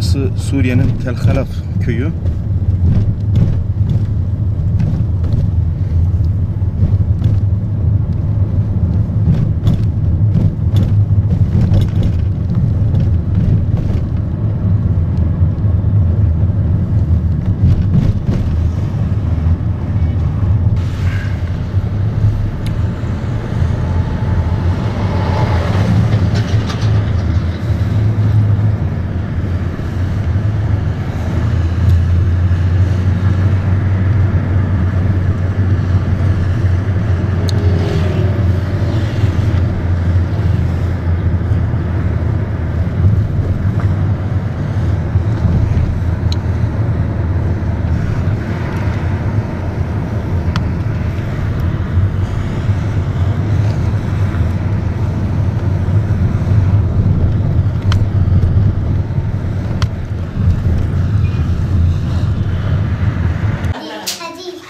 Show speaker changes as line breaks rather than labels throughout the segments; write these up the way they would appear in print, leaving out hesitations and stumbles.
Burası Suriye'nin Tel Halaf köyü.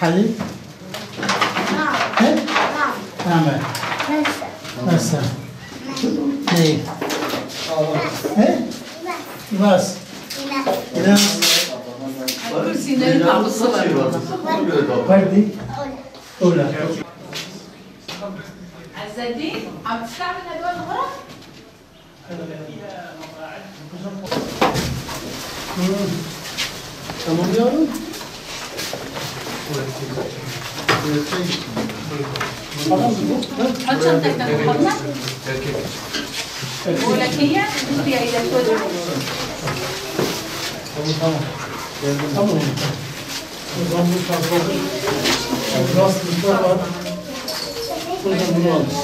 حليب؟
نعم.
نعم.
نعم.
نعم.
مسا.
ايه. ايه؟ بس.
إناث.
الكرسي نرفع بالصور.
وردي. أولى.
عز الدين عم تستعمل هدول الغرف؟
Tamam yavrum.
حط شنطتك تحت. بقول لك هي فيها ايدك توجع.
Tamam. Tamam. O zaman bu fazla olur. Rastlıklar var. Buradan bunu alır.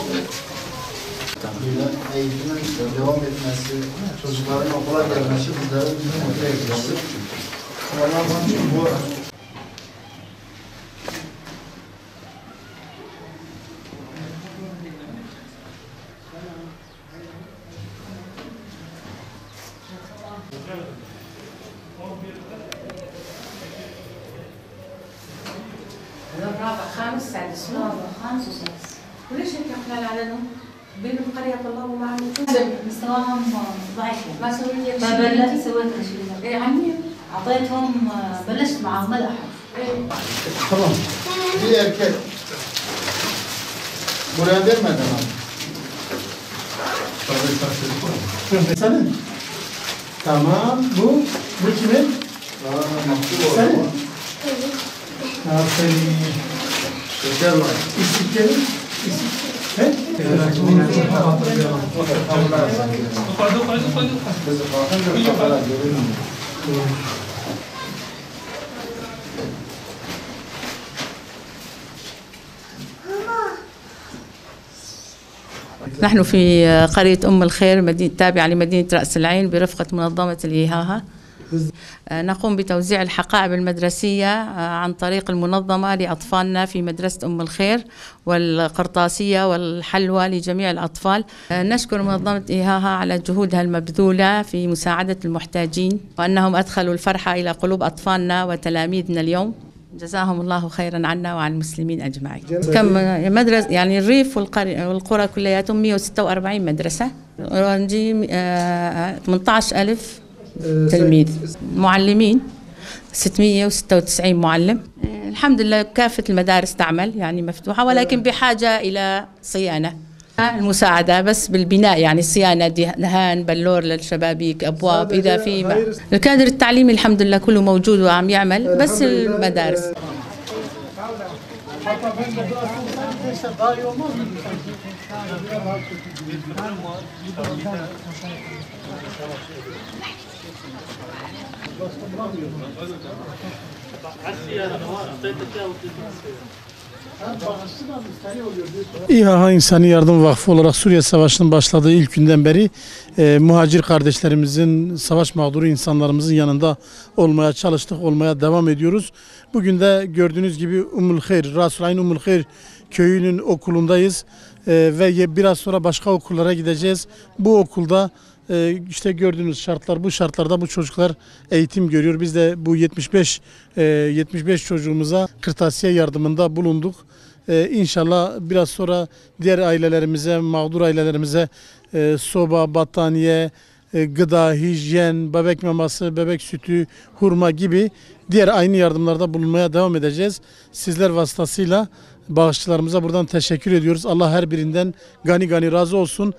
Eğitimin devam etmesi, çocukların okula gelmesi bizleri mutlu ediyor. Onun için bu
الرابع خامس سادس.
رابع خامس وسادس.
وليش هيك قلال عددهم؟ بين القرية طلاب وما عم
مستواهم ضعيف.
ما سويت لك
ما بلشت سويت شيء.
ايه عني
اعطيتهم، بلشت معهم الاحرف.
Tamam.
Bir erkek. Buraya vermeden abi.
Senin. Tamam. Bu kimin? Senin. Aferin.
Şeker var.
İstiklerin. He?
Bizi kalkınca kafalar görünmüyor.
نحن في قرية أم الخير، مدينة تابعة لمدينة رأس العين، برفقة منظمة الإيهاها. نقوم بتوزيع الحقائب المدرسية عن طريق المنظمة لأطفالنا في مدرسة أم الخير، والقرطاسية والحلوى لجميع الأطفال. نشكر منظمة إيهاها على جهودها المبذولة في مساعدة المحتاجين، وأنهم أدخلوا الفرحة إلى قلوب أطفالنا وتلاميذنا اليوم. جزاهم الله خيرا عنا وعن المسلمين أجمعين. كم مدرسة يعني الريف والقرى كلياتهم 146 مدرسة، عندي 18,000 تلميذ، معلمين 696 معلم. الحمد لله كافة المدارس تعمل يعني مفتوحة، ولكن بحاجة إلى صيانة. المساعدة بس بالبناء، يعني صيانة دهان بلور للشبابيك، أبواب، إذا في الكادر التعليمي الحمد لله كله موجود وعم يعمل، بس المدارس.
İHH İnsani Yardım Vakfı olarak Suriye Savaşı'nın başladığı ilk günden beri muhacir kardeşlerimizin, savaş mağduru insanlarımızın yanında olmaya çalıştık, olmaya devam ediyoruz. Bugün de gördüğünüz gibi Ümmülhayr, Rasulayn Ümmülhayr köyünün okulundayız ve biraz sonra başka okullara gideceğiz. Bu okulda işte gördüğünüz şartlar, bu şartlarda bu çocuklar eğitim görüyor. Biz de bu 75 çocuğumuza kırtasiye yardımında bulunduk. İnşallah biraz sonra diğer ailelerimize, mağdur ailelerimize soba, battaniye, gıda, hijyen, bebek maması, bebek sütü, hurma gibi diğer aynı yardımlarda bulunmaya devam edeceğiz. Sizler vasıtasıyla bağışçılarımıza buradan teşekkür ediyoruz. Allah her birinden gani gani razı olsun.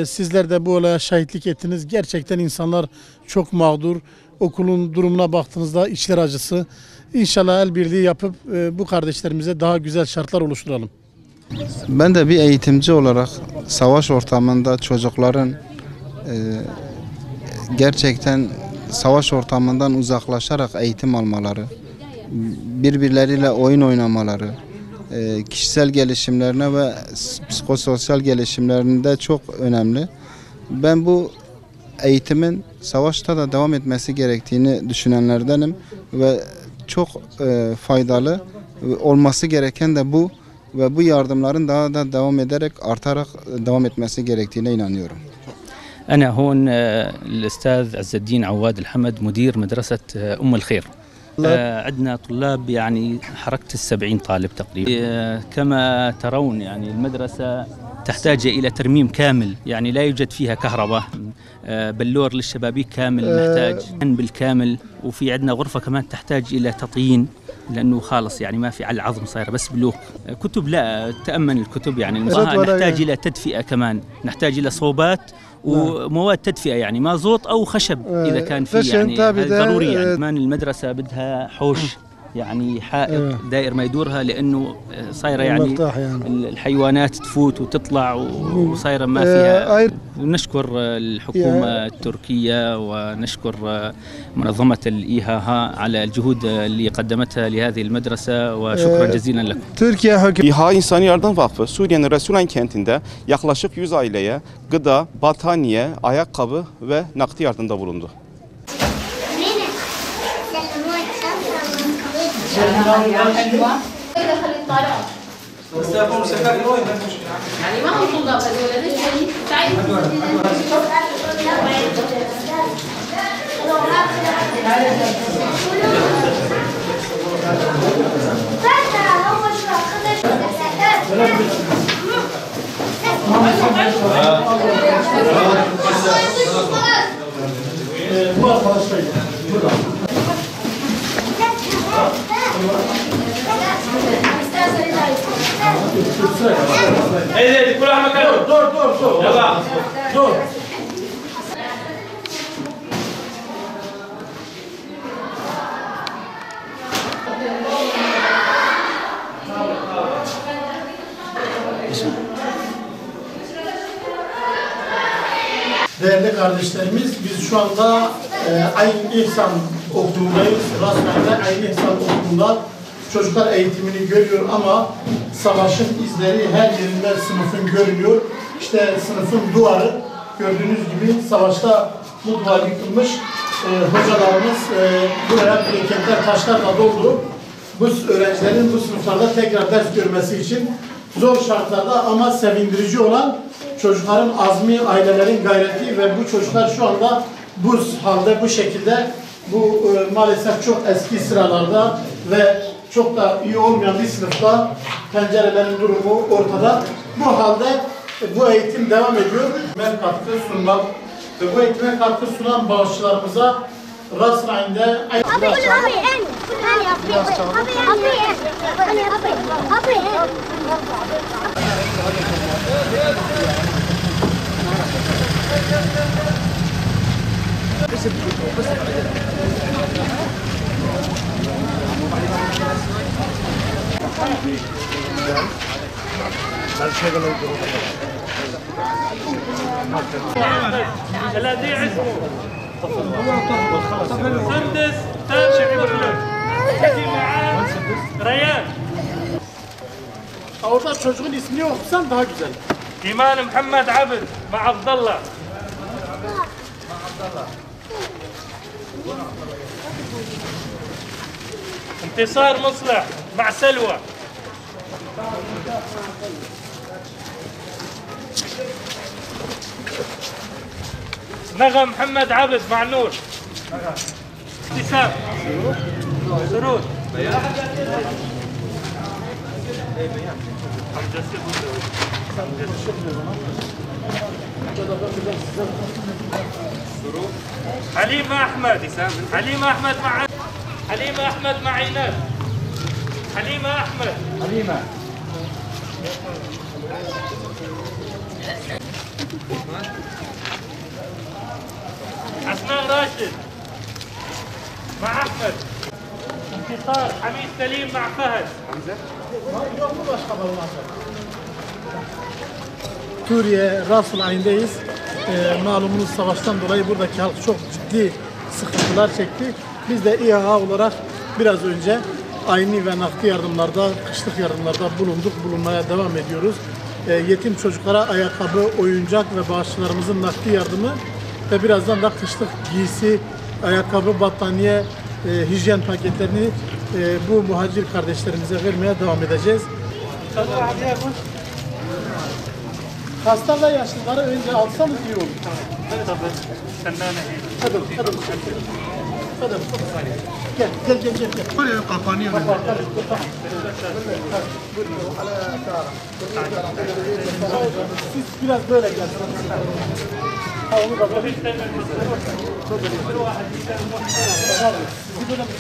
Sizler de bu olaya şahitlik ettiniz. Gerçekten insanlar çok mağdur. Okulun durumuna baktığınızda içler acısı. İnşallah el birliği yapıp bu kardeşlerimize daha güzel şartlar oluşturalım.
Ben de bir eğitimci olarak savaş ortamında çocukların gerçekten savaş ortamından uzaklaşarak eğitim almaları, birbirleriyle oyun oynamaları, kişisel gelişimlerine ve psikososyal gelişimlerinde çok önemli. Ben bu eğitimin savaşta da devam etmesi gerektiğini düşünenlerdenim ve çok faydalı olması gereken de bu ve bu yardımların daha da devam ederek artarak devam etmesi gerektiğine inanıyorum.
أنا هون الأستاذ عز الدين عواد الحمد مدير مدرسة أم الخير. عندنا طلاب يعني حركة 70 طالب تقريبا. كما ترون يعني المدرسة تحتاج إلى ترميم كامل، يعني لا يوجد فيها كهرباء، بلور للشبابيك كامل محتاج بالكامل، وفي عندنا غرفة كمان تحتاج إلى تطيين لأنه خالص يعني ما في على العظم صايرة بس بلوك. كتب لا تأمن الكتب يعني نحتاج إلى تدفئة كمان، نحتاج إلى صوبات ومواد تدفئة يعني مازوت أو خشب إذا كان في يعني ضروري. يعني كمان المدرسة بدها حوش يعني حائط دائر ما يدورها لأنه صايرة يعني الحيوانات تفوت وتطلع وصايرة ما فيها. ونشكر الحكومة التركية ونشكر منظمة الإيهاها على الجهود اللي قدمتها لهذه المدرسة وشكرا جزيلا لكم.
Türkiye hükümeti
İHA İnsani Yardım Vakfı Suriye'nin Resulan kentinde yaklaşık 100 aileye gıda, battaniye, ayakkabı ve nakdi yardımda bulundu.
يعني ما هم طلاب هذول ليش جايين؟ تعالي.
Bu arkadaşlar burada. Dur dur dur. Dur. Değerli kardeşlerimiz, biz şu anda Ayn İhsan Okulu'ndayız. Rasmen'de Ayn İhsan Okulu'nda çocuklar eğitimini görüyor ama savaşın izleri her yerinde sınıfın görünüyor. İşte sınıfın duvarı gördüğünüz gibi savaşta bu duvar yıkılmış. Hocalarımız buraya biriketler, taşlarla doldurup bu öğrencilerin bu sınıflarda tekrar ders görmesi için zor şartlarda ama sevindirici olan çocukların azmi, ailelerin gayreti ve bu çocuklar şu anda bu halde, bu şekilde bu maalesef çok eski sıralarda ve çok da iyi olmayan bir sınıfta pencerelerin durumu ortada. Bu halde bu eğitim devam ediyor. Katkı sunmak ve bu eğitime katkı sunan bağışçılarımıza Rasrain'de
الذي عزمه سندس تابع ريان.
Orada çocuğun ismini okusan daha güzel.
إيمان محمد عبد مع عبد الله. انتصار مصلح مع سلوى. نغم محمد عبد مع نور. ابتسام سرور. حليمة أحمد. حليمة أحمد مع حليمة أحمد مع عينات. حليمة أحمد. حليمة. حسنان راشد مع أحمد. انتصار حميد سليم مع فهد.
Suriye Ras-ı Ayn'deyiz. Malumunuz savaştan dolayı buradaki halk çok ciddi sıkıntılar çekti. Biz de İHH olarak biraz önce ayni ve nakdi yardımlarda, kışlık yardımlarda bulunduk, bulunmaya devam ediyoruz. Yetim çocuklara ayakkabı, oyuncak ve bağışçılarımızın nakdi yardımı ve birazdan da kışlık giysi, ayakkabı, battaniye, hijyen paketlerini bu muhacir kardeşlerimize vermeye devam edeceğiz. Hasta ve yaşlıları önce alsanız iyi olur. Hadi, hadi, hadi. Gel, gel, gel, gel. Buraya kapanıyor. Siz biraz böyle gelsiniz. Ha, onu da böyle. Sizi böyle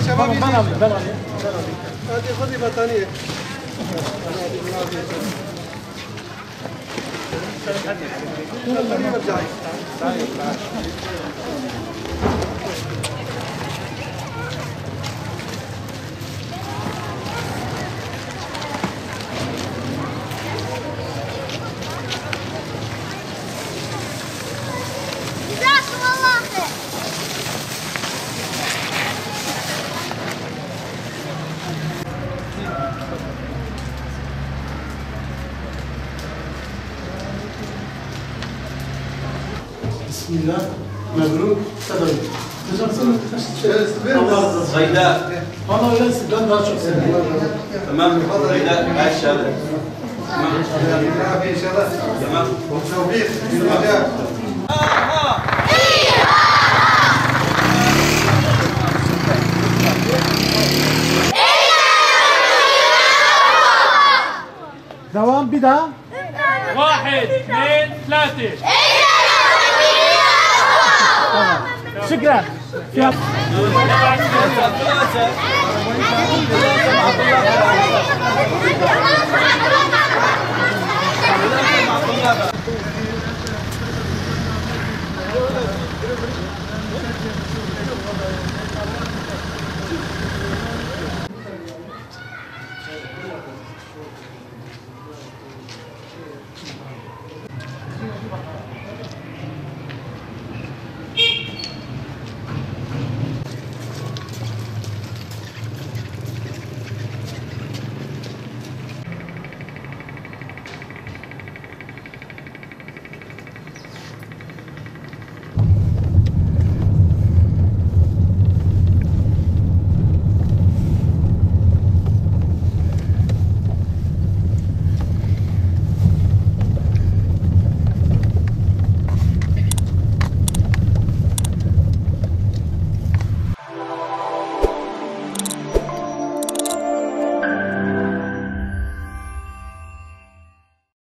Tamam, ben alayım, ben alayım.
Hadi خذي بطانية.
جزاكم الله خير.
Bismillah. Mebruk. Tadalım. Hocam sen Allah razı olsun.
Gayda.
Valla öylesin. Ben daha çok seviyorum.
Tamam. Gayda. Aşağıda.
Tamam. İnşallah.
Tamam.
Tevfik. Bilmece.
Devam bir daha.
1 2 3.
Şükran. Fiyat.